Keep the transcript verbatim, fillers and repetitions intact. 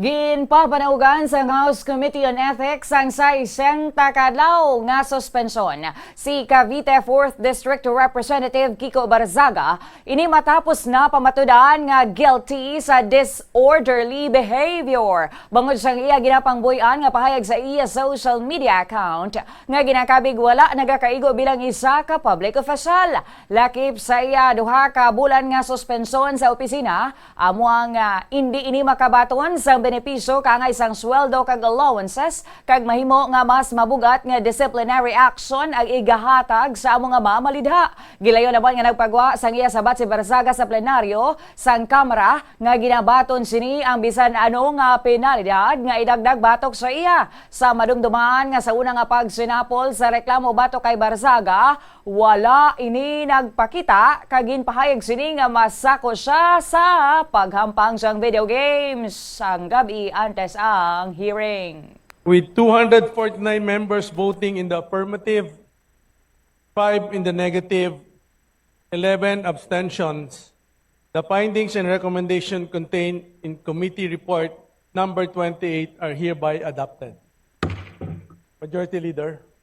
Ginpabanawgan sang House Committee on Ethics ang sesenta ka adlaw nga suspensyon si Cavite fourth District Representative Kiko Barzaga. Ini matapos na pamatudan nga guilty sa disorderly behavior bangod sang iya ginapangbuy-an nga pahayag sa iya social media account nga ginakabig wala nagakaigo bilang isa ka public official. Lakip sa iya duha ka bulan nga suspensyon sa opisina, amo ang, ah, indi ini makabaton sang benepisyo kaangay sang sweldo kag allowances, kag mahimo nga mas mabugat nga disciplinary action ang igahatag sa amo nga mamalidha. Gilayon naman nga nagpagwa sang iya sabat si Barzaga sa plenaryo sang Kamara nga ginabaton sini ang bisan ano nga penalidad nga idagdag batok sa iya. Sa madumduman nga sa una nga pagsinapol sa reklamo batok kay Barzaga, wala ini nagpakita kag ginpahayag sini nga masako siya sa paghampang sang video games sang gab-i antes ang hearing. With two hundred forty-nine members voting in the affirmative, five in the negative, eleven abstentions, the findings and recommendation contained in committee report number twenty-eight are hereby adopted. Majority Leader.